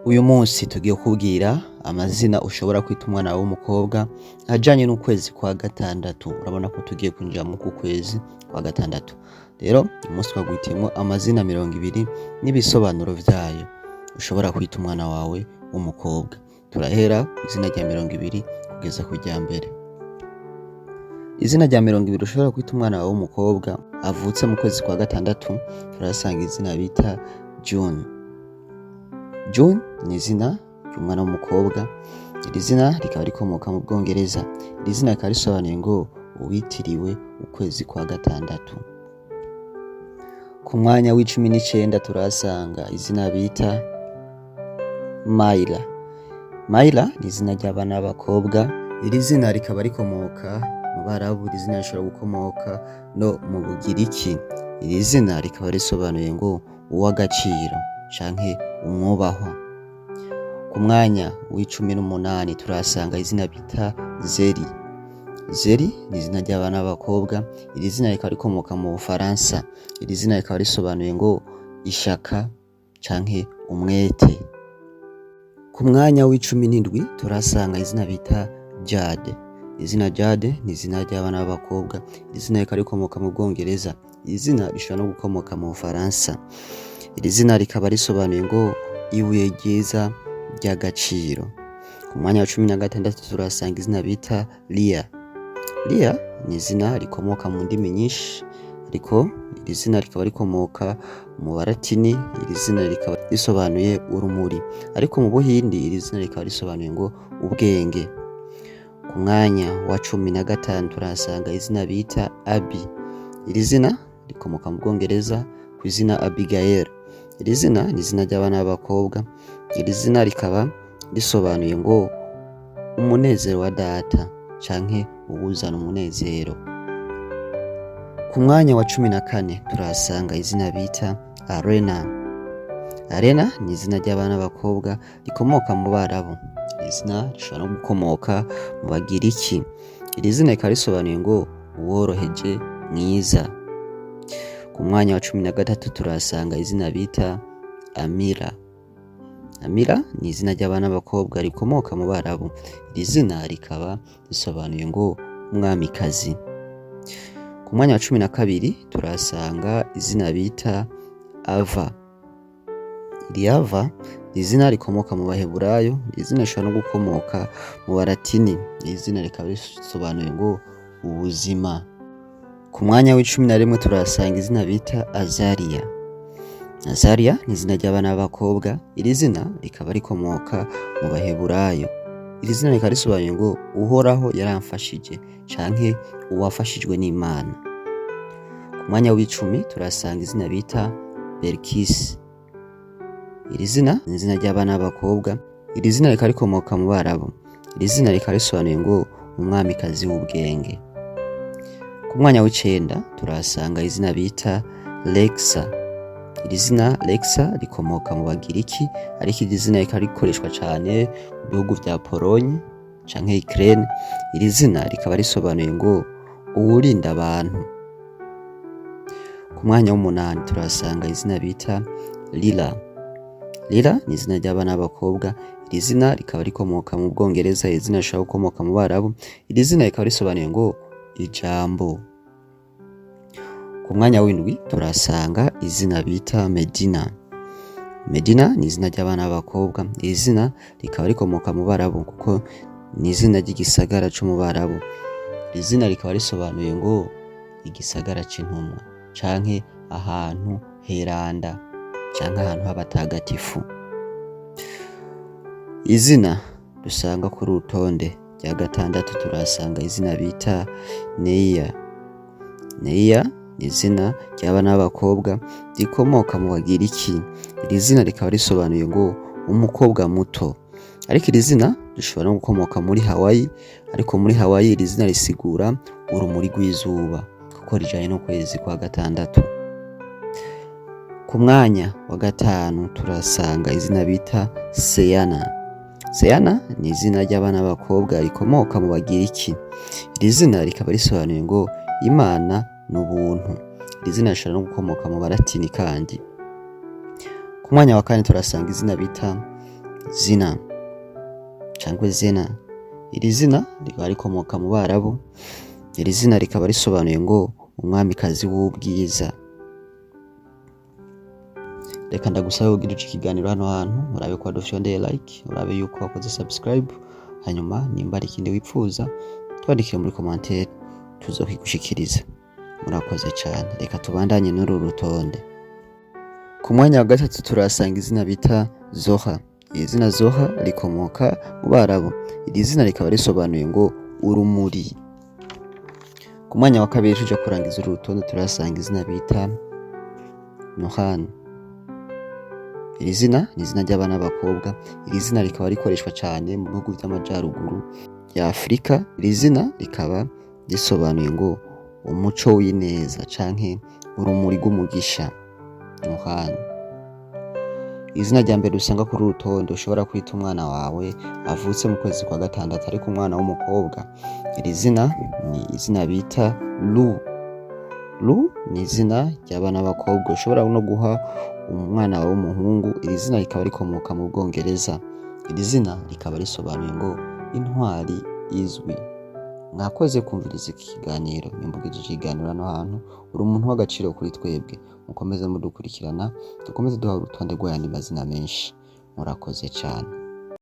Uyu munsi tugiye kukubwira amazina ushobora kwita umwana wawe w'umukobwa ajanye n'ukwezi kwa gatandatu. Urabona ko tugiye kwinjira muku kwezi kwa gatandatu. Rero uyu munsi twaguhitiyemwo amazina 20 n'ibisobanuro vyayo ushobora kwita umwana wawe w'umukobwa. Turahera kw'izina rya 20 kugeza ku rya mbere. Izina rya 20 ushobora kwita umwana wawe w'umukobwa avutse mu kwezi kwa gatandatu, turahasanga izina bita June. June ni izina ry'umwana w'umukobwa, iri zina rikaba rikomoka mu Bwongereza. Iri zina rikaba risobanuye ngo uwitiriwe ukwezi kwa gatandatu. Ku mwanya w'19 turahasanga izina bita Mayla. Mayla ni izina ry'abana b'abakobwa, iri zina rikaba rikomoka mu Barabu, iri zina rishobora gukomoka no mu Bugiriki. Iri zina rikaba risobanuye ngo uw'agaciro canke umwubahwa. Ku mwanya w'18 turahasanga izina bita Zeri. Zeri ni izina ry'abana b'abakobwa, iri zina rikaba rikomoka mu Bufaransa. Iri zina rikaba risobanuye ngo ishaka canke umwete. Ku mwanya w'17 turahasanga izina bita Jade. Izina Jade ni izina ry'abana b'abakobwa, iri zina rikaba rikomoka mu Bwongereza. Iri zina rishobora no gukomoka mu Bufaransa. Iri zina rikaba risobanuye ngo ibuye ryiza ry'agaciro. Ku mwanya wa 16 turahasanga izina bita Lia. Lia ni izina rikomoka mu ndimi nyinshi, ariko iri zina rikaba rikomoka mu Baratini, iri zina rikaba risobanuye urumuri. Ariko mu Buhindi iri zina rikaba risobanuye ngo ubwenge. Ku mwanya wa 15 turahasanga izina bita Abi. Iri zina rikomoka mu Bwongereza kw'izina Abigail. Iri zina ni izina ry'abana b'abakobwa, iri zina rikaba risobanuye ngo umunezero wa data canke uwuzana umunezero. Ku mwanya wa 14 turahasanga izina bita Arena. Arena ni izina ry'abana b'abakobwa rikomoka mu Barabu. Iri zina rishobora no gukomoka mu Bagiriki. Iri zina rikaba risobanuye ngo uworoheje, mwiza. Ku mwanya wa 13 turahasanga izina bita Amira. Amira ni izina ry'abana b'abakobwa rikomoka mu Barabu. Iri zina rikaba risobanuye ngo umwamikazi. Ku mwanya wa 12 turahasanga izina bita Ava. Iri Ava ni izina rikomoka mu Baheburayo, iri zina rishobora no gukomoka mu Baratini. Iri zina rikaba risobanuye ngo ubuzima. Ku mwanya w'11 turahasanga izina bita Azaria. Azaria ni izina ry'abana b'abakobwa, iri zina rikaba rikomoka mu Baheburayo. Iri zina rikaba risobanuye ngo Uhoraho yaramfashije canke uwafashijwe n'Imana. Ku mwanya w'10 turahasanga izina bita Berkisi. Iri zina ni izina ry'abana b'abakobwa, iri zina rikaba rikomoka mu Barabu. Iri zina rikaba risobanuye ngo umwamikazi w'ubwenge. Ku mwanya w'9 turahasanga izina bita Lexa. Iri zina Lexa rikomoka mu Bagiriki, ariko iri zina rikaba rikoreshwa cane mu bihugu vya Polonye canke Ukraine. Iri zina rikaba risobanuye ngo uwurinda abantu. Ku mwanya w'8 turahasanga izina bita Lila. Lila ni izina ry'abana b'abakobwa, iri zina rikaba rikomoka mu Bwongereza, iri zina rishobora gukomoka mu Barabu. Iri zina rikaba risobanuye ngo ijambo. Ku mwanya w'7 turahasanga izina bita Medina. Medina ni izina ry'abana b'abakobwa, iri zina rikaba rikomoka mu Barabu kuko ni izina ry'igisagara co mu Barabu. Iri zina rikaba risobanuye ngo igisagara c'intumwa canke ahantu heranda canke ahantu h'abatagatifu. Izina dusanga kuri urutonde rya gatandatu turahasanga izina bita Neya. Neya ni izina ry'abana b'abakobwa rikomoka mu Bagiriki. Iri zina rikaba risobanuye ngo umukobwa muto. Ariko iri zina rishobora no gukomoka muri Hawaii, ariko muri Hawaii iri zina risigura urumuri rw'izuba kuko rijanye n'ukwezi kwa gatandatu. Ku mwanya wa gatanu turasanga izina bita Seyana. Seyana ni izina ry'abana b'abakobwa rikomoka mu Bagiriki. Iri zina rikaba risobanuye ngo Imana ni ubuntu. Iri zina rishobora no gukomoka mu Balatini kandi. Ku mwanya wa kane turasanga izina bita Zina cangwe Zena. Iri zina rikaba rikomoka mu Barabu. Iri zina rikaba risobanuye ngo umwamikazi w'ubwiza. Reka ndagusabe kugira ico kiganiro hano hantu, urabe ko wadufyondeye like, urabe yuko wakoze subscribe, hanyuma nimba hari ikindi wipfuza twandikire muri commentaire, tuzokigushikiriza. Murakoze cane. Reka tubandanye n'uru rutonde. Ku mwanya wa gatatu turahasanga izina bita Zoha. Iri zina Zoha rikomoka mu Barabu. Iri zina rikaba risobanuye ngo urumuri. Ku mwanya wa kabiri, tuja kurangiza uru rutonde, turahasanga izina bita Nohan. Iri zina ni izina ry'abana b'abakobwa. Iri zina rikaba rikoreshwa cyane mu bihugu by'amajaruguru ya Afurika. Iri zina rikaba risobanuye ngo umuco w'ineza canke urumuri rw'umugisha. Nohan. Izina rya mbere usanga kuri uru rutonde ushobora kwita umwana wawe avutse mu kwezi kwa gatandatu, ariko umwana w'umukobwa, iri zina ni izina bita Lu. Lu ni izina ry'abana b'abakobwa ushobora no guha umwana wawe w'umuhungu. Iri zina rikaba rikomoka mu Bwongereza. Iri zina rikaba risobanuye ngo intwari izwi. Mwakoze kumviriza iki kiganiro. Nimba ugejeje ikiganiro hano hantu, uri umuntu w'agaciro kuri twebwe. Mukomeze mudukurikirana, dukomeze duha urutonde rw'ayandi mazina menshi. Murakoze cyane.